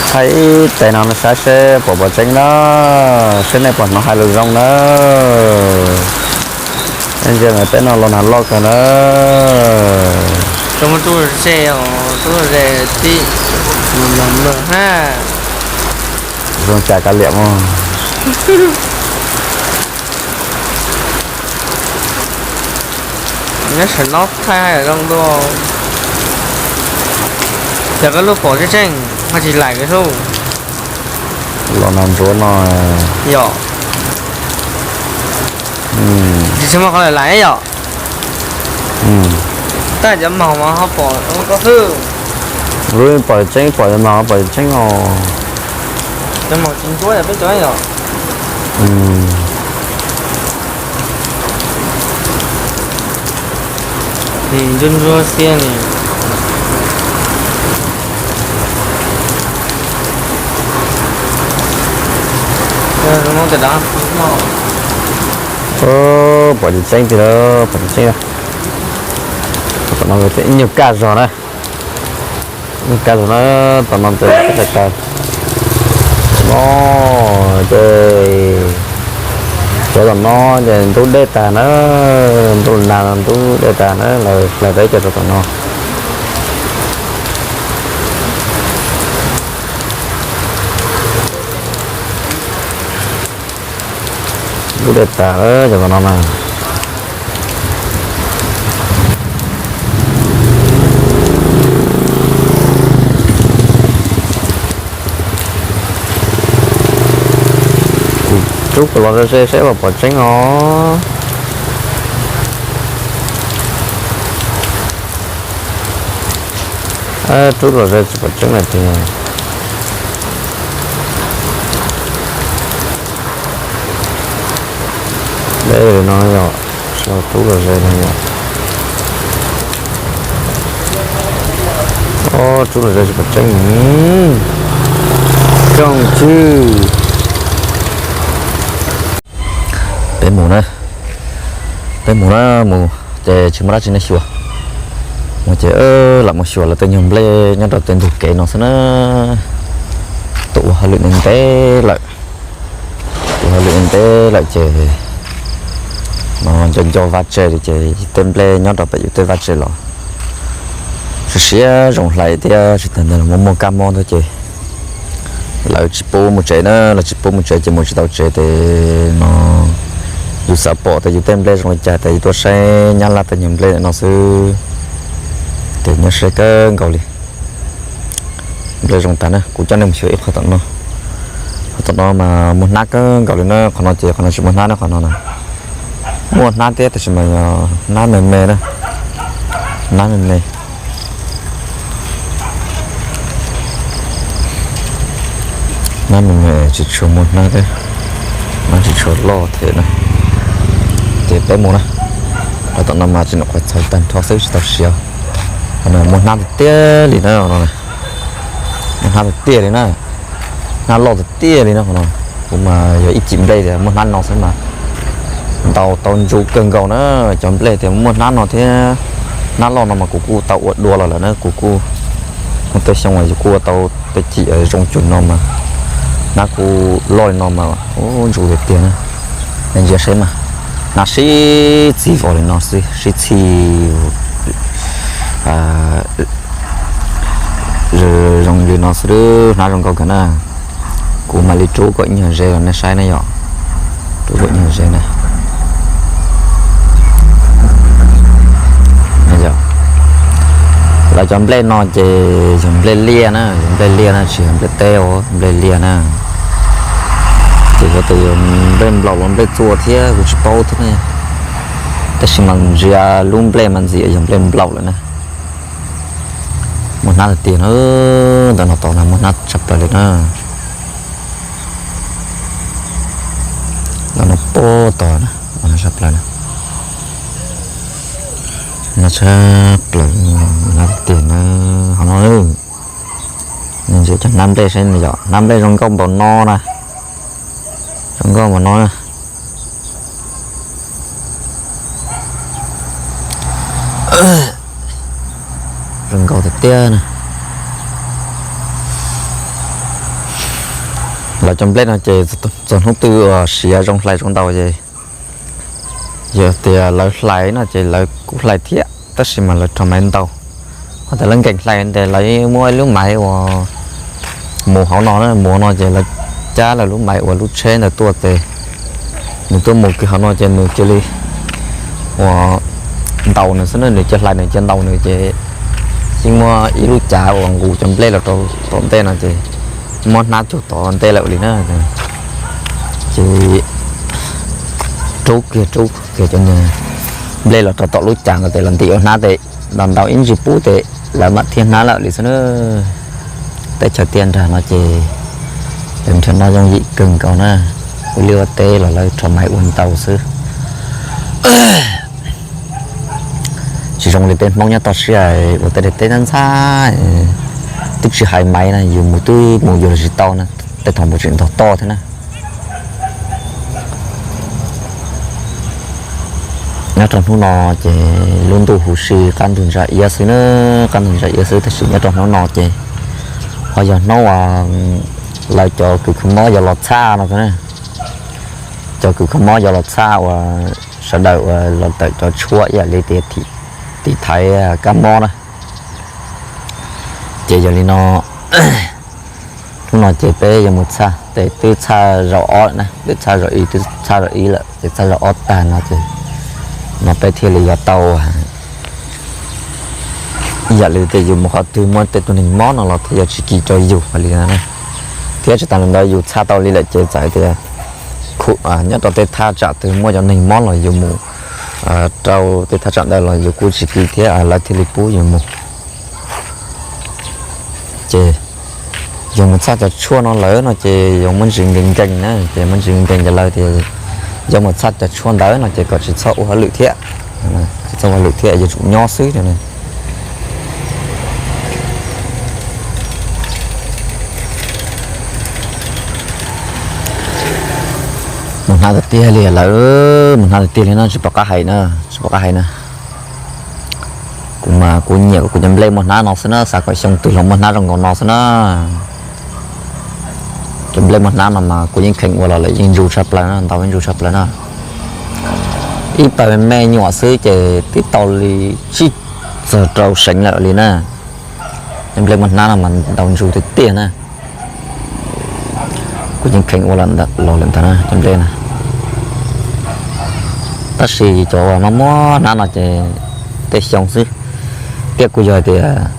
Thaij ib teg no saib seb puas pom tseeb na, seb nej puas hnov hais lus zoo na. Ntsia ntawm peb no los nag loj kawg na. Zoo cas kav liam mog. Nyob sawv no thaij hais zoo dua. Yog koj lub pom tseeb tseeb ho tsis laim koj xwb. Los nag ntsuav no. Yog. Tsis tshua muaj qhov lawm laim yom. Tab cov maum mas ho pom koj xwb. Lub pom tseeb, pom cov maum pom tseeb os. Cov maum tsis ntsuab yog peb cov yom. Ntsuab ntsuab xiab li. Pom tsis tseeb tiag, pom tsis tseeb. Tom no ib nyuag kaj zog na. Nyuag kaj zog na, tom no tes tag. No ces cov tom no ces ntub dej tag na, ntub nag ntub dej tag na, lawv hlais tau ib co rau tom no. Ntub dej tag lawm cov tom no mas. Kuv rub kuv los ze ze seb puas pom tseeb os. Rub los ze tsis pom tseeb lawm tiag. Dej no yog, rub los ze no yog. Ob, rub los ze tsis pom tseeb. Coj tswj. Peb mus na, peb mus na, mus ces tsis muaj dab tsi nej xyuas. Mus ces lam mus xyuas lawv tej nyuag nplej nyob rau tej ntug kev no xwb na. Tuaj ua hauj lwm ntev ntev lawm, ua hauj lwm ntev ntev lawm ces no nco nco vaj tse li ces tej nplej nyob rau pem yus tej vaj tse los siab siab zoo hlais thiab tsis tas ntawd los muaj muaj kab mob thiab ces lawv tsis pub mus tsev na, lawv tsis pub mus tsev ces mus tsis tau tsev ces no yus xav pom tias yus tej nplej zoo li cas ces yus tuaj saib Nyab Laj tej nyuag nplej no xwb. Ces nyob saib kawg nkaus li. Nplej zoo tas na, kuv coj nej mus xyuas ib qho tom no. Qhov tom no mas muaj hnab kawg nkaus li na, qhov no ces qhov no tsis muaj hnab na, qhov no na. Muaj hnab thiab tab sis mas yog hnab me me na, hnab me me. Hnab me me tsis tshua muaj hnab thiab, hnab tsis tshua loj thiab na. Ces peb mus na, qhov tom no mas tsis nyuam qhuav txhawv tag nrho xwb tsis tau siav. Qhov no muaj hnab tiag tiag li na, muaj hnab tiag tiag li na, hnab loj tiag tiag li na qhov no. Kuv mas yog ib cim nplej tias muaj hnab no xwb mas ntaus tau ntsu kawg nkaus na. Cov nplej tias muaj hnab no thiab hnab loj no mas kuv kuj tau ua dua los lawm na, kuv kuj muaj tej xyoo yus kuj ua tau tej cim zoo cuag no mas hnab kuj loj li no mas ntsu tiag tiag na. Nej ntsia saib mas, hnab sib txig vos li no xwb, sib txig zoo li no xwb, hnab zoo nkauj kawg na. Kuv mam li rub kom nyuag ze los nej saib na yom. Rub kom nyuag ze na. Lawv cov nplej no ces yog nplej liaj na, yog nplej liaj na, tsis yog nplej teb os, nplej liaj na. Ces yog tias yog nplej nplaum los nplej txua thiab kuv tsis paub thiab ne. Tab sis mas ntsia lub nplej mas ntxim yog nplej nplaum lawm na. Muaj hnab tiag tiag na, ntawm no tod na muaj hnab tshaj plaws li na. Ntawm no puag tod na, muaj hnab tshaj plaws na. Hnab tshaj plaws, hnab tiag tiag na, hov no. Nej ntsia cov hnab nplej saib yom, hnab nplej zoo nkauj npaum no na, zoo nkauj npaum no na. Zoo nkauj tiag tiag na. Lawv cov nplej no ces txog hnub twg uas siav zoo hlais zoo ntau ces yog tias lawv hlais no ces lawv kuj hlais thiab, tab sis mas lawv rho maiv ntaus. Ho tias lawv nkees hlais tes lawv muab ib lub maiv uas mus hauv no, mus no ces lawv cab lawv lub maiv uas lub tsheb ntawd tuaj ces nws tuaj mus kiag hauv no ces nws cia li uas ntaus nws xwb na, nws cia hlais nws cia ntaus nws ces yeej muaj ib lub cav uas nqus cov nplej los rau tom ntej no ces muab hnab cug tom ntej lawm li na. Ces rub kiag rub kiag cov nplej los rau tom lub cav ntawd tes los ntim ua hnab tes los ntaus ib ntsis pub tes lawv mam thiaj hnab lawm li xwb na. Teb chaws tiaj nrag no ces lawv nrhiav noj yooj yim kawg nkaus na, ua liaj ua teb los lawv rho maiv ua ntau xwb. Tsis zoo li tej Hmoob nyob toj siab uas tej daim teb ntxhab ntxhab, twb tsis hais maiv na yus mus twb mus yus los tsis tau na, tej thaum mus tseem ntog toj thiab na. Nyob rau hnub no ces lub ntuj huv si qab ntug ntsa iab xwb na, qab ntug ntsa iab xwb tab sis nyob rau hnub no ces ho yog hnub uas lawv cov kws kho mob yuav los txhaj no na. Cov kws kho mob yuav los txhaj uas sawv daws uas los tawm cov tshuab ib yam li tias tiv thaiv kab mob na. Ces yog li no, hnub no ces peb yuav mus txhaj tes twb txhaj zaum ob lawm na, twb txhaj zaum ib, twb txhaj zaum ib lawm ces txhaj zaum ob tag no ces no peb thiaj li yuav tau ib yam li tias yus mus qhov twg muaj tej tus neeg mob no los thiaj yuav tsis kis rau yus hais li na. Thiab tsis tas li ntawd yus txhaj tau li lawm ces txawm tias nyob rau tej thaj tsam twg muaj cov neeg mob los yus mus rau tej thaj tsam ntawd los yus kuj tsis kis thiab lawv thiaj li pub yus mus. Ces yus mus txhaj cov tshuaj no lawm no ces yus muaj ntsis nkees nkees na, ces muaj ntsis nkees nkees ces lawv tias yus mus txhaj cov tshuaj ntawd no ces kom tsis txhob ua hauj lwm thiab, tsis txhob ua hauj lwm thiab yuav tsum nyob xwb no. Mus hnab tiag tiag li lawm, mus hnab tiag tiag li no tsis pom qab hais na, tsis pom qab hais na. Kuv mas kuv nyiam kuv cov nplej muaj hnab no xwb na, xav kom xyoo twg los muaj hnab zoo nkaus no xwb na. Cov nplej muaj hnab no mas kuv yeej kheev ua los lawm yeej ntsu tshaj plaws na, ntau yeej ntsu tshaj plaws na. Ib pawg me nyuam xwb ces twb tau li tsib txog rau seev lawm li na. Cov nplej muaj hnab no mas ntau ntsu tiag tiag na. Kuv yeej kheev ua los lawm ntawd na cov nplej na. Tab sis cov uas muaj muaj hnab no ces tej xyoo xwb, thiab kuj yog tias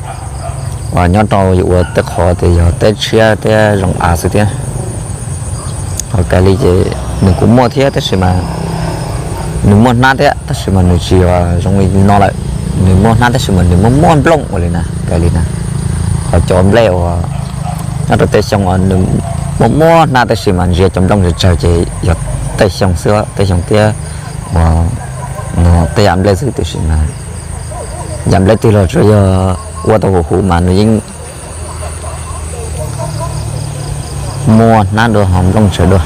uas nyob rau yus ua tej qhov tias yog teb tshiab thiab zoo av xwb thiab. Ho kav li ces nws kuj muaj thiab tab sis mas nws muaj hnab thiab tab sis mas nws tsis zoo li no lawm. Nws muaj hnab tab sis mas nws muaj muaj nplooj ua li na, kav li na. Ho cov nplej uas nyob rau tej xyoo uas nws muaj muaj hnab tab sis mas ntsia cov nplooj tsawg tsawg ces yog tej xyoo xwb, tej xyoo thiab uas no tej yam nplej xwb tiam sis mas yam nplej twg los tsuas yog ua tau huv huv mas nws yeej muaj hnab dua ho nplooj tsawg dua.